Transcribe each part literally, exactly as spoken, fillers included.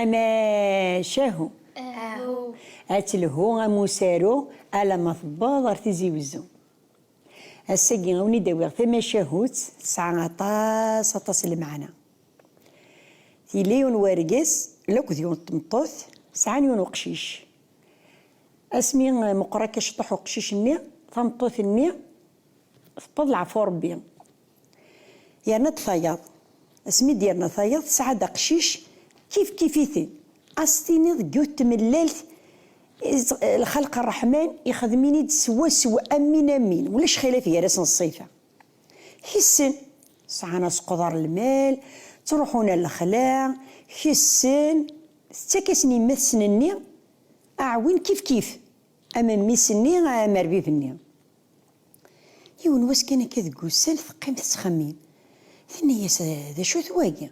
Amacahu. Ad telhu am usaru alamma tewweḍ ɣer Tizi Wezzu. Ass-agi, a wen-id-awiɣ tamacahut tesɛa aṭas, aṭas n lmeɛna. Yella yiwen wergaz akked yiwen n tmeṭṭut sɛan yiwen uqcic. Asmi meqqer akka ciṭuḥ uqcic-nni, tameṭṭut-nni tewweḍ leɛfu Rebbi. Yerna-d tayeḍ. Asmi d-yerna tayeḍ, tesɛa-d aqcic kif kif-iten. As-tiniḍ deg yiwet tmellalt, lxalq ṛṛeḥman ixdem-ini-d swaswa am win am win. Ulac xilaf gar-asen ṣṣifa. Kissen, sɛan asqeḍer lmal, ttruḥun ar lexla, kissen, tettak-asen yemma-tsen-nni aɛwin kif kif, am mmi-s-nni, am rbib-nni. Yiwen wass kan akka deg ussan, teqqim tettxemmim. Tenna-yas: "D acu-t wagi?"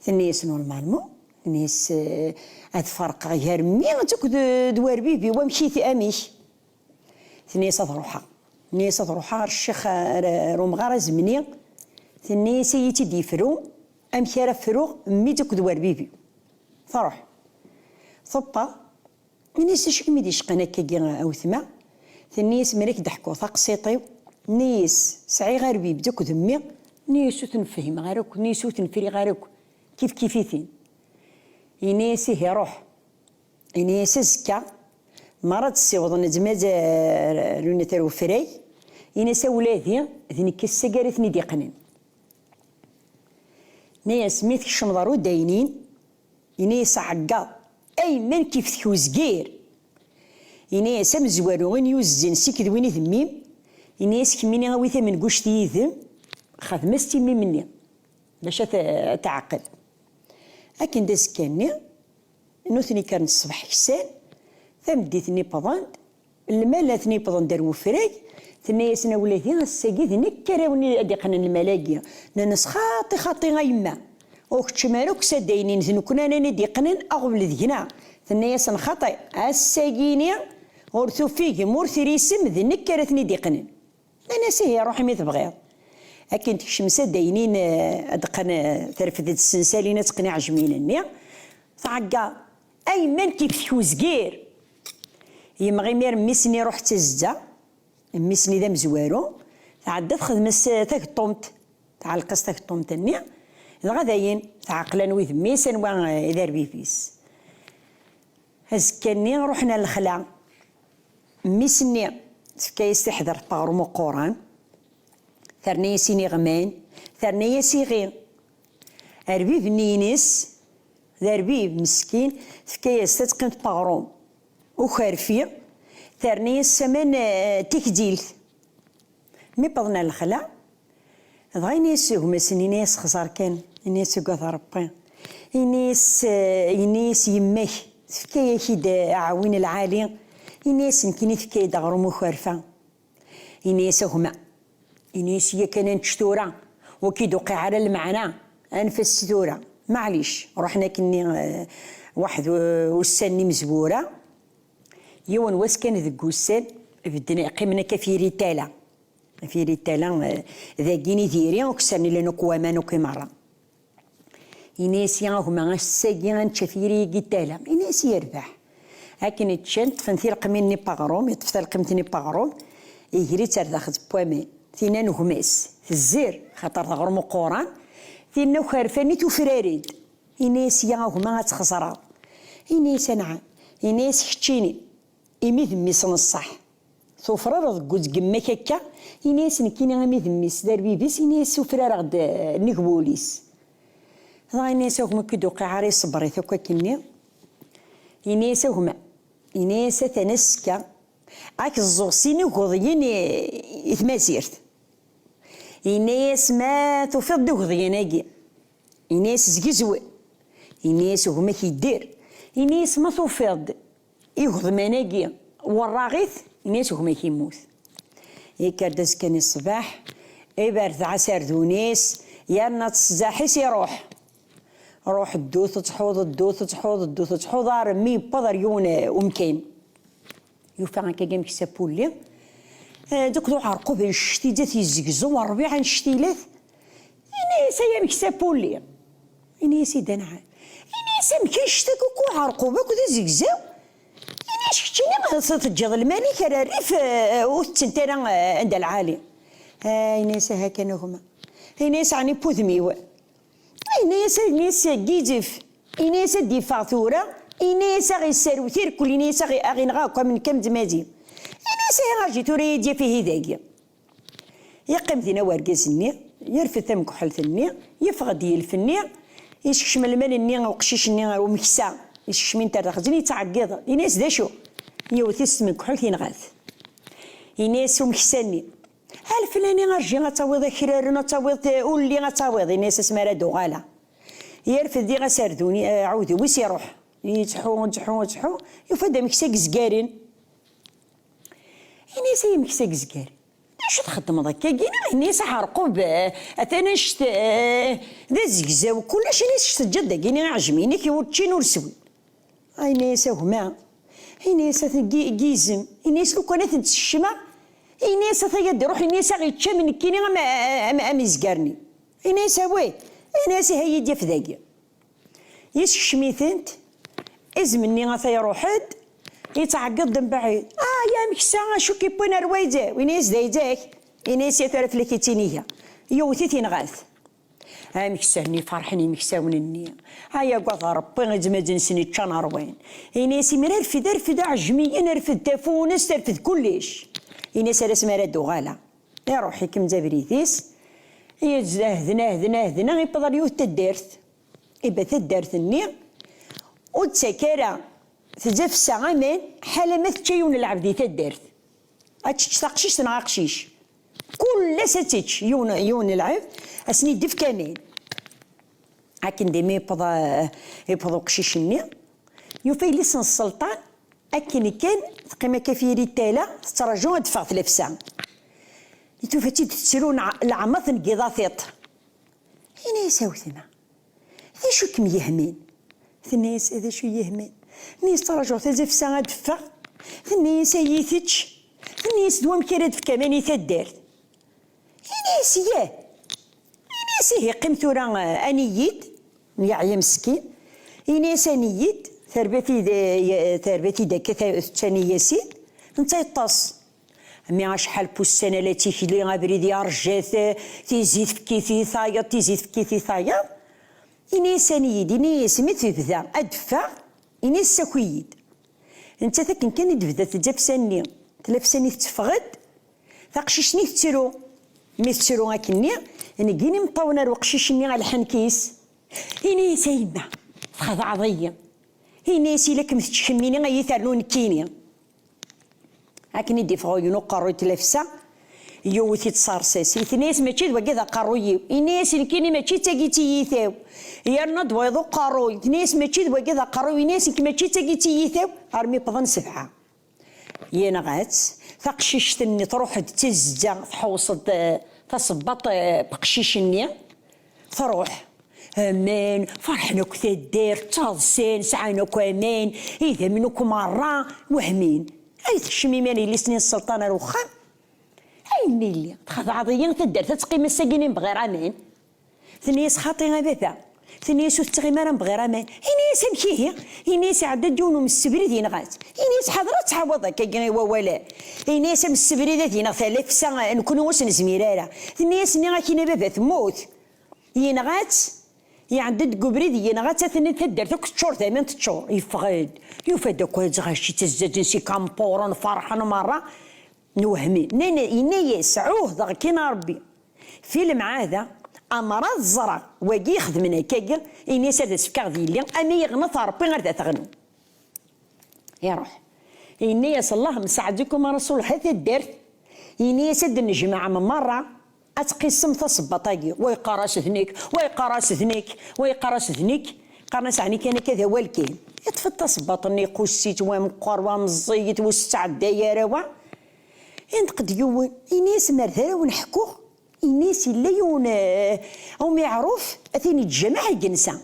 Tenna-yas: "Normalement", tenna-yas, "eh, ad farqeɣ gar mmi akked d werbibi, wamek i t-, amek?" Tenna-yas: "Ad ruḥeɣ." Tenna-yas: "Ad ruḥeɣ ar ccix, ar, ar umɣar azemni." Tenna-yas: "Ad iyi-tt-id-yefru, amek ara fruɣ mmi akked werbibi." Truḥ. Tewweḍ. Ini-as: "Acu i kem-id-icqan akkagi a wetma?" Tenna-yas: "Mi ara k-d-ḥkuɣ taqsiṭ-iw." Tenna-yas: "Sɛiɣ arbib d akked mmi." Tenna-yas: "Ur ten-fhimeɣ ara akk." Tenna-yas: "Ur ten-friɣ ara akk. Kif kif-iten." Ini-yas: "Ihi ruḥ." Ini-yas: "Azekka, mi ara d-ssiwḍen zmaz, eh, runat ar ufrag, ini-yas awladi, d nekk ass-agi ara ten-id-iqqnen." Ini-yas: "Mi tkecmeḍ ar udaynin, ini-yas ɛeggaḍ, ayman kif tkuzgir." Ini-yas: "Amezwaru i n-yuzzin seg d win i d mmi-m." Ini-yas: "Kemmini awi tamenguct yid-m, xdem-as timmi-m-nni, bac ad t-, ad teɛqel." Akken d azekka-nni, nutni kkren ṣṣbeḥ ksan, tameddit-nni wwḍen-d, lmal atni wwḍen-d ar wefrag, tenna-yasen: "A wladi, ass-agi d nekk ara wen-, ad iqqnen lmal-agi." Nnan-as: "Xaṭi, xaṭi a yemma, ur keččem ara akk s adaynin, d nekkni ara d-iqqnen aɣbel deg-neɣ." Tenna-yasen: "Xaṭi, ass-agi-ni ur tufigem, ur trisem, d nekk ara ten-id-iqqnen." Nnan-as: "Ihi ruḥ imi tebɣiḍ." Akken tekcem s adaynin, eh, ad d-qqen, eh, terfed-d ssensalin ad teqqen iɛejmiyen-nni, tɛegga: "Ayman kif tkuzgir!" Yemɣi imir mmi-s-nni iruḥ d tazezza, mmi-s-nni d amezwaru, tɛedda texdem-as, eh, tageṭṭumt, tɛelleq-as tageṭṭumt-nni, dɣa dayen tɛeqlen wid mmi-s anwa, eh, i d arbib-is. Azekka-nni ruḥen ar lexla. Mmi-s-nni tefka-yas tiḥdert n uɣrum uquran, terna-yas iniɣman, terna-yas iɣi. Arbib-nni-ines, d arbib meskin, tefka-yas tateqqimt n uɣrum ukerfi, terna-yas aman, eh, tikdilt. Mi wwḍen ar lexla, dɣa ini-as gma-s-nni, ini-as: "Xẓer kan," ini-as, "agad Ṛebbi." Ini-as, eh, ini-as: "Yemma-k tefka-yak-id aɛwin lɛali." Ini-as: "Nekkini tefka-yi-d aɣrum ukerfa." Ini-as: "A gma," ini-as, "yakan ad nečč tura, ur k-id-uqiɛ ara lmeɛna, anef-as tura, maɛlic." Ruḥen akkenni, eh, waḥed u-, ussan n imezwura. Yiwen wass kan deg ussan, bedden, qqimen akka f yiri tala. F yiri tala, eh, dagini diri, ukessar-nni llan akk waman akk i merra. Ini-as: "Ya a gma, ass-agi ad nečč f yiri-agi tala." Ini-as: "Yerbeḥ." Akken ččan, ṭṭfen tileqmin-nni n uɣrum, yeṭṭef taleqqimt-nni n uɣrum, iger-itt ar daxel n waman. Tinna n gma-s, tezzer, xaṭer d aɣrum uquran, tinna ukerfa-nni tufrar-d. Ini-as: "Ya a gma, ad txeẓreḍ." Ini-as: "Anɛam." Ini-as: "Keččini, imi d mmi-s n ṣṣeḥ, tufrareḍ deg, deg yemma-k akka?" Ini-as: "Nekkini imi d mmi-s d arbib-is," ini-as, "ufrareɣ-d, eh, nnig wul-is." Dɣa ini-as: "A gma, ur k-id-uqiɛ ara, iṣebber-it akk akkenni." Ini-as: "A gma," ini-as, "atan azekka ad k-ẓẓuɣ sin iguḍyen i, i tmazirt." Ini-as: "Ma tufiḍ-d iguḍyen-agi," ini-as, "zgezwen." Ini-as: "Gma-k yedder." Ini-as: "Ma tufiḍ-d igeḍman-agi werraɣ-it," ini-as, "gma-k yemmut." Yekker-d azekka-nni ṣṣbeḥ, iberdeɛ aserdun-is, yerna tteszaḥ-is, iruḥ. Ruḥ, ddu tettḥuḍ, ddu tettḥuḍ, ddu tettḥuḍ, armi yewweḍ ar yiwen, eh, umkan. Yufa akkagi ameksa n wulli, eh, d akked uɛerqub annect-ilat yezzegzu, rrbiɛ annect-ilat. Ini-as: "Ay ameksa n wulli." Ini-as: "I d anɛam." Amek annect-agi akk uɛerqub akk d azegzaw? Ini-as keččini teǧǧiḍ lmal-ik ar rrif, eh, ur tettent ara, eh, anda lɛali. Ah, ini-as aha kan a gma. Ini-as ɛni n wudem-iw? Ini-as, ini-as n yizef. Ini-as ad d-iffeɣ tura. Ini-as a ɣ-isserwet irkel, ini-as a ɣ-, a ɣ-ineɣ akk am nekk am d Maziɣ. Ini-as ihi aji tura i d-yaf ihi dagi. Yeqqim dinna wergaz-nni, yerfed tamekḥelt-nni, yeffeɣ-d yilef-nni, yeskcem lmal-nni uqcic-nni ɣer umeksa, yeskcem-it ar daxel, yettɛeggiḍ, ini-as d acu? Yewwet-it s tmekḥelt, yenɣa-t. Ini-as umeksa-nni, a leflani, arji ad tawiḍ akraren, ad tawiḍ, eh, ulli, ad tawiḍ, ini-as asmi ara d-uɣaleɣ. Yerfed diɣ aserdun, eh, aɛudiw-is iruḥ, yettḥu, yettḥu, yettḥu, yufa-d ameksa deg izgaren. Ini-as ay ameksa deg izgaren. D acu txeddmeḍ akkagi? Ini-as aɛerqub, eh, atan annect, eh, d azegzaw kullec, ini-as kečč teǧǧiḍ dagini iɛejmiyen-ik ur ččin ur swin. Ini-as a gma, ini-as atan gi-, gizem, ini-as lukan ad ten-tsekcmeɣ, ini-as atan ad d-iruḥ, ini-as a ɣ-iččam nekkini am, am, am izgaren-nni. Ini-as a wi, ini-as ihi ad yi-d-yaf dagi. Yeskcem-itent, izem-nni ata iruḥ-d, yettɛeggiḍ-d mbeɛd. Ah, ya ameksa, acu k-iwwin ar wayda-w? Ini-as d ayda-k. Ini-as ya tura fell-ak i ttiniga. Yewwet-it, yenɣa-t. Ameksa-nni ferḥen yimeksawen-nni. Ay agad Ṛebbi, izem ad nsen iččan ṛwan. Ini-as imir arfed, arfed aɛejmiyen, arfed tafunast, arfed kullec. Ini-as ar asmi ara d-uɣaleɣ. Iruḥ ikemmez abrid-is, yezd ahden, ahden, ahden, iwweḍ ɣer yiwet taddart. Iba taddart-nni ur d-tettak ara tzafsa aman, ḥala ma tečča yiwen n lɛebd di taddart. Ad tečč taqcict neɣ aqcic. Kul ass ad tečč yiwen, yiwen n lɛebd, ad sen-id-ifk aman. Akken dima yewweḍ, eh, yewweḍ uqcic-nni, yufa yelli-s n sselṭan akken kan teqqim akka f yiri n tala, tettraǧu ad d-teffeɣ tlafsa. Tufa-tt-id tettru neɣ leɛmer tengiḍ a tiṭ. Ini-as a wetma, d acu i kem-yehmen? Tenna-yas d acu i yi-yehmen? Ini-as ttraǧuɣ tazafsa ad d-teffeɣ. Tenna-yas a yi-tečč. Tenna-yas d wamek ara d-tefk aman i taddart. Ini-as yah. Ini-as ihi qqim tura, eh, ani-yi-d. Yeɛya meskin. Ini-as ani-yi-d. Terba-t-id, eh, terba-t-id akka, ta-, teččani-yas-id. Netta yeṭṭes. Mi acḥal n wussan ala tikli, abrid yerǧa-t, tizi tefk-it i tayeḍ, tizi tefk-it i tayeḍ. Ini-as ani-yi-d, ini-as mi tebda ad d-teffeɣ, ini-as ssaki-yi-d. Nettat akken kan i d-tebda tlafsa-nni, tlafsa-nni tetteffeɣ-d, taqcict-nni tettru. Mi tettru akkenni, neggin imeṭṭawen ar uqcic-nni, a lḥenk-is. Ini-as a yemma, txedɛeḍ-iyi. Ini-as ila kem-tečč kemmini, a yi-ternu nekkini. Akken i d-iffeɣ uyen uqerruy n tlafsa, yewwet-it s rrsas. Tenna-yas mačči d wagi d aqerruy-iw. Ini-yas nekkini mačči d tagi d tiyita-w. Yerna-d wayeḍ uqerruy. Tenna-yas mačči d wagi d aqerruy-iw. Ini-yas nekk mačči d tagi d tiyita-w. Armi wwḍen sebɛa. Yenɣa-tt. Taqcict-nni truḥ-d d tazezza, tḥewṣ-d, eh, tasebbaḍt, eh, n uqcic-nni. Truḥ. Aman, ferḥen akk taddart, ttaḍsan, sɛan akk aman, idammen akk merra, wehmen. Ay tekcem imir yelli-s-nni n sselṭan ar uxxam. Ayen illi, txedɛeḍ-iyi, taddart ad teqqim ass-agi-nni mebɣir aman. Tenna-yas xaṭi a baba. Tenna-yas ur tettɣim ara mebɣir aman. Ini-yas amek ihi? Ini-yas iɛedda-d yiwen umsebrid yenɣa-tt. Ini-yas ḥader ad tɛawdeḍ akkagi i wawal. Ini-yas amsebrid ad ineɣ talafsa, nekkni ur s-nezmir ara. Tenna-yas nniɣ-ak-in a baba temmut. Yenɣa-tt, iɛedda-d deg ubrid, yenɣa-tt, atan taddart akk teččur d aman teččur. Yeffeɣ-d, yufa-d akk azɣac ittezzaǧen s ikampuren, ferḥen merra, nwehmi. Nnan-, yenna-yas, ɛuhdeɣ-k-in a Rebbi, fi lemɛada, amer ad ẓreɣ wagi ixedmen akkagi, ini-as ad as-fkeɣ d yelli, ama yeɣna-t Rebbi ar d ateɣnu. Iruḥ. Yenna-yas, Allahumma saɛdikum a Rasul, ha taddart. Yenna-yas, ad d-nejmaɛem merra, ad tqissem tasebbaḍt-agi. Wa yeqqar-as d nekk, wa yeqqar-as d nekk, wa yeqqar-as d nekk. Qqaren-as ɛni kan akka d awal kan. Yeṭṭef-d tasebbaḍt-nni, iquss-itt, wa meqqer, wa meẓẓiyet, ur s-tettɛedday ara, wa. Inṭeq-d yiwen, yenna-yas, mer d ara wen-ḥkuɣ, yenna-yas, yella yiwen, eh, umiɛruf, atan yettjamaɛ i yensa.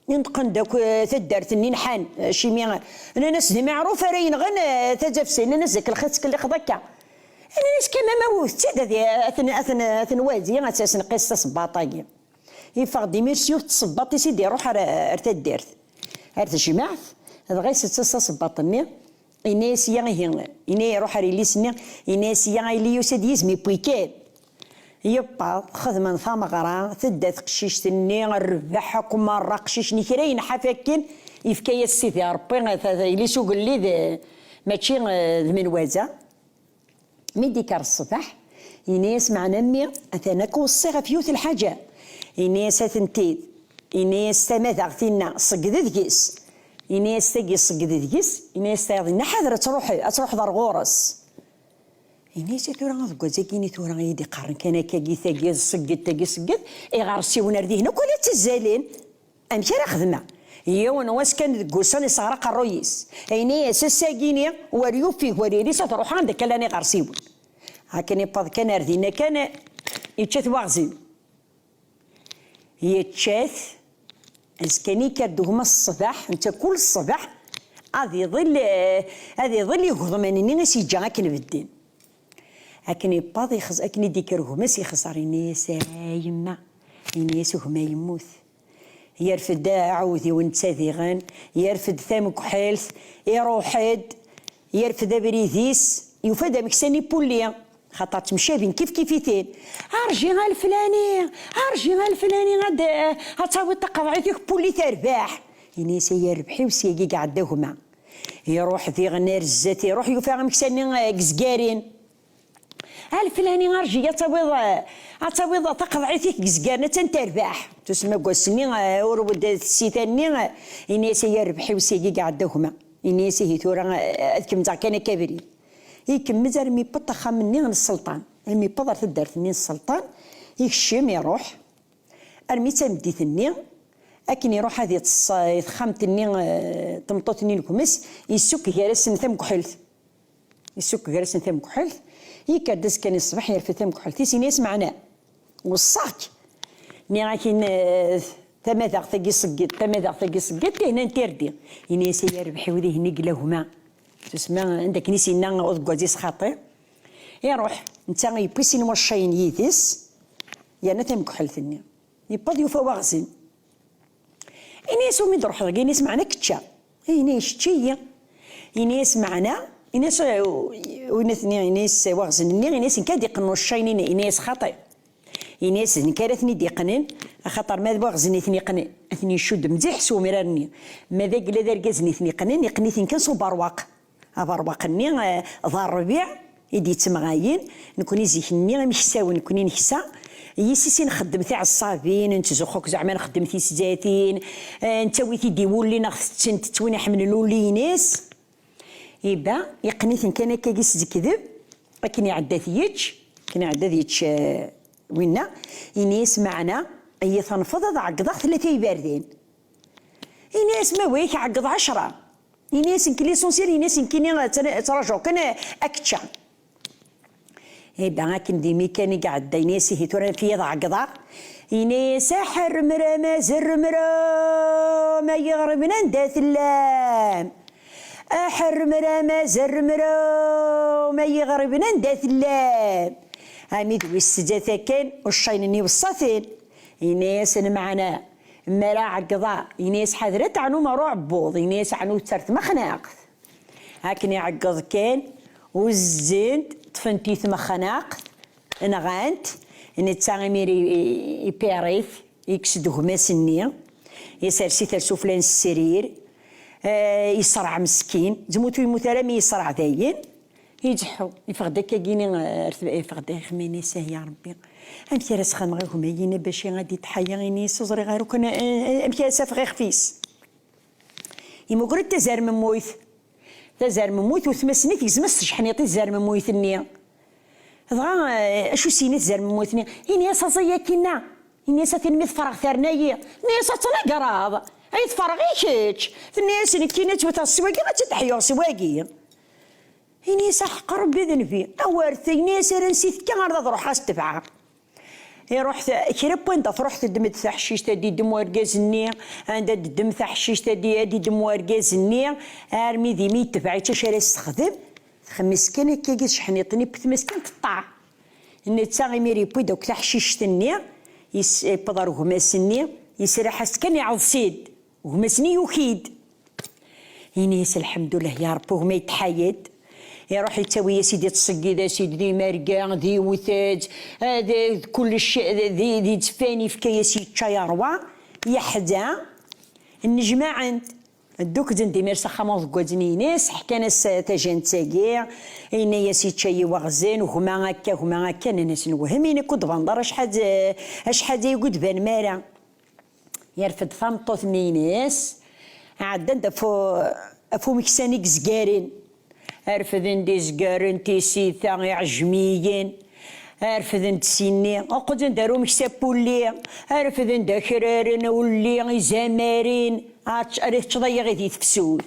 Inṭeqen-d akk, eh, taddart-nni nḥan, eh, acimi, eh, nnan-as d imiɛruf ara yenɣen, eh, tazafsa, nnan-as zak lxir tettkellixeḍ akka. Nnan-as kama ma wwtet-tt-id ad, ad ten-, ad ten-, ad ten-wadi, ad s-, ad s-nqis tasebbaḍt-agi. Yeffeɣ-d imir s yiwet tṣebbaḍt-is i d-iruḥ ar, ar taddart. ar tejmaɛt, dɣa isett-as tasebbaḍt-nni, yenna-yas: "Iya ihi." Yenna, iruḥ ar yelli-s-nni, yenna-yas: "Iya a yelli, yusa-d yizem yewwi-kem." Yewweḍ, xedmen tameɣra, tedda teqcict-nni, rrbeḥ akk merra, aqcic-nni kra yenḥaf akken, yefka-yas Sidi Ṛebbi, ta-, ta-, yelli-s ugellid, eh, mačči, eh, d menwaza. Mi d-ikker ṣṣbeḥ, yenna-yas: "Meɛna mmi, atan ad k-weṣṣiɣ ɣef yiwet lḥaǧa." Yenna-yas: "Atenti." Yenna-yas: "Tamadaɣt-inna, ṣegged deg-s." Yenna-yas: "Tagi ṣegged deg-s." Yenna-yas: "Tayeḍ-inna ḥader ad truḥ, ad truḥeḍ ar ɣur-s." Yenna-yas: "A tura aḍeggaz-agi-ni tura i yi-d-iqqaren kan akkagi, tagi ṣegged, tagi ṣegged, iɣersiwen ar dihin akk ala ttazzalen. Amek ara xedmeɣ?" Yiwen wass kan deg wussan isɣer aqerruy-is. Yenna-yas: "Ass-agi-ni wer yufig wer iris ad ruḥeɣ anda akka llan iɣersiwen." Akken iwweḍ kan ar dinna kan, yečča-t waɣzen. Yečča-t, azekka-nni yekker-d gma ṣṣbeḥ, netta kul ṣṣbeḥ ad iḍil, eh, ad iḍil igeḍman-nni i s-yeǧǧa akken bedden. Akken iwweḍ, ixeẓ-, akken i d-ikker gma-s, ixẓer, yenna-yas: "A yemma," yenna-yas, "gma yemmut." Yerfed aɛudiw netta diɣen, yerfed tamekḥelt, iruḥ-d, yerfed abrid-is, yufa-d ameksa-nni pulli, xaṭer ttemcabin kifkif-iten. "Arji a leflani, arji a leflani, ad, ad tawiḍ taqeḍɛit-ik pulli terbeḥ." Yenna-yas: "Ay rrbeḥ-iw, syagi i iɛedda gma." Iruḥ diɣen ar zdat, iruḥ yufa ameksa-nni, eh, deg izgaren. "A leflani, arji ad tawiḍ, ad tawiḍ taqeḍɛit-ik deg izgaren, attan terbeḥ." Tusma deg wass-nni, eh, ur wedd tessita-nni, eh, yenna-yas: "Ay rrbeḥ-iw, syagi i iɛedda gma." Yenna-yas: "Ihi tura, eh, ad kemmzeɣ kan akka abrid." Ikemmez armi yewweḍ axxam-nni n sselṭan, armi yewweḍ ar taddart-nni n sselṭan, ikcem, iruḥ armi d tameddit-nni, akken iruḥ ad iṭṭes, eh, i texxamt-nni, eh, tmeṭṭut-nni n gma-s, yessukk gar-asen tamekḥelt. Yessukk gar-asen tamekḥelt, yekker-d azekka-nni ṣṣbeḥ, yerfed tamekḥelt-is, yenna-yas: "Meɛna, weṣṣaɣ-k, nniɣ-ak-in, eh, tamadaɣt-agi ṣegged, tamadaɣt-agi ṣegged, tihin n tirdi." Yenna-yas: "Ay rrbeḥ-iw, dihin i yella gma." Tusma anda akken i s-yenna uḍeggaz-is xaṭi. Iruḥ, netta yewwi sin waccayen yid-s, yerna tamekḥelt-nni. Yewweḍ yufa waɣzen. Ini-as: "Umi d-ruḥeḍ dagi?" Ini-as: "Meɛna kečča." Ini-as: "Kečč-iyi." Ini-as: "Meɛna?" Ini-as, eh, win atni, ini-as waɣzen-nni, ini-as: "Nekk ad iqqen uccayen-ini." Ini-as: "Xaṭi." Ini-as: "D nekk ara ten-id-iqqnen, axaṭer ma d waɣzen i ten-iqqnen, ad ten-icudd mliḥ s umrar-nni. Ma d agla d argaz-nni i ten-iqqnen, iqqen-iten kan s uberwaq." Aberwaq-nni, eh, d rrbiɛ i d-yettemɣayen. Nekni zik-nni imeksawen, nekni neksa, yis-s i nxeddem tiɛeṣṣabin, nettzuxxu akk zeɛma nxeddem tizzatin, eh, nettawi-t-id i wulli neɣ tetten-t win iḥemmlen ulli-ines. Iba, yeqqen-iten kan akka s lekdeb, akken iɛedda ad t-yečč, akken iɛedda ad yečč, eh, winna, ini-as: "Meɛna, iyi-tenfeḍ ad ɛeggḍeɣ tlata iberdan." Ini-as: "Ma wi k-ɛeggḍ ɛecra." Ini-as: "Nekk l'essentiel", ini-as, "nekkini ttra-, ttrajuɣ kan ad k-ččeɣ." Iba akken d imi kan i iɛedda, ini-as: "Ihi tura fi ad ɛeggḍeɣ." Ini-as: "Aḥerrem rama zerrem rama yiɣriben anda tellam. Aḥerrem rama zerrem rama yiɣriben anda tellam." Ami d wis zdat akken, uccayen-nni weṣṣa-ten. Ini-as: "Meɛna, mi ara ɛeggḍeɣ." Ini-as: "Ḥader ad teɛnum ɣer uɛebbuḍ." Ini-as: "Ɛnu tter tmexnaqt." Akken iɛeggeḍ kan, uzzent, ṭṭfent i tmexnaqt, nɣant, netta imir i, i, ipiṛ-it, ikkes-d gma-s-nni, isers-it ar sufella n srir, eh, iṣreɛ meskin, zmutu yemmut ara mi iṣreɛ dayen, iǧeḥḥu, iffeɣ-d akkagini, eh, ar t-, iffeɣ-d ixemmin-is: "Ah, ya Rebbi, amek ara s-xedmeɣ i gma-yina bac ad d-itḥaya?" Ini-as: "Ur ẓriɣ ara akk, eh, eh, amek ara s-afeɣ ixef-is." Imuger-d tazermemmuyt. Tazermemmuyt, wetma-s-nni tegzem-as tjeḥniḍ i tzermemmuyt-nni. Dɣa, eh, acu s-yenna i tzermemmuyt-nni? Ini-as: "Aẓay akkinna." Ini-as: "A tin mi tefreɣ terna-yi." Tenna-yas: "Ad tnegreḍ! Ay tefreɣ i kečč!" Tenna-yas: "Nekkini ad tt-wteɣ s wagi, ad tt-id-ḥyuɣ s wagi." Ini-as: "Aḥeqq Rebbi d nnbi." Awer t-, ini-as: "Ar ansi tekka ar d ad ruḥeɣ ad s-tebɛeɣ." Iruḥ t-, kra n wanda truḥ teddem-d taḥcict, ad d-iddem urgaz-nni, anda d-teddem taḥcict, ad d-, ad d-iddem urgaz-nni, armi d imi yetbeɛ-itt acu ara s-texdem, txemmes kan akka i tjeḥniḍt-nni, wwet-mas kan teṭṭeɛ. Netta imir yewwi-d akk taḥcict-nni, yes-, yewweḍ ɣer gma-s-nni, yesraḥ-as kan iɛeḍs-id, gma-s-nni yuki-d. Ini-as: "Lḥemdullah ya Ṛebbi, gma yetḥayed." Iruḥ yettawi-as-id, ittṣeggid-as-id di merga, di wetej, ah, d, d kullec, d, d, d itteffayen, yefka-yas, yečča, yerwa, yeḥda, nnejmaɛen-t. Dduklen-d imir s axxam uḍeggaǧ-nni-ines, ḥkan-as tajant-agi, yenna-yas: "Yečča-yi waɣzen, gma akka, gma akka." Nnan-as: "Newhem, ini-k ur d-tbaneḍ ara acḥal, acḥal aya ur d-tbanem ara." Yerfed tameṭṭut-nni-ines, ɛeddan-d ɣef u-, ɣef umeksa-nni i yezgaren. Refden-d izgaren, tisita, iɛejmiyen. Refden-d sinni, qqlen-d ar umeksa n wulli. Refden-d akraren, ulli, izamaren. Ar tečč-, ar teččeḍ ayaɣ di tefsut.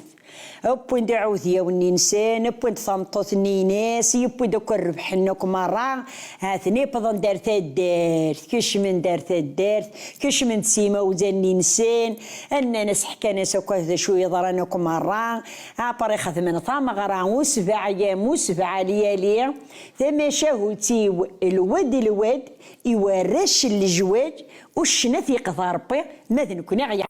Wwin-d iɛudiyawen-nni-nsen, wwin-d tameṭṭut-nni-ines, yewwi-d akk rrbeḥ-nni akk merra. Ha-ten-i wwḍen-d ar taddart, kecmen-d ar taddart, kecmen-d s imawlan-nni-nsen, nnan-as, ḥkan-as akk d acu yeḍran akk merra. Après xedmen tameɣra, usbeɛ yam usbeɛ lyali, tamacahut-iw lwad lwad, i warrac n lejwaj, uccen ad t-yeqḍa Ṛebbi, ma d nekkni ɣ-,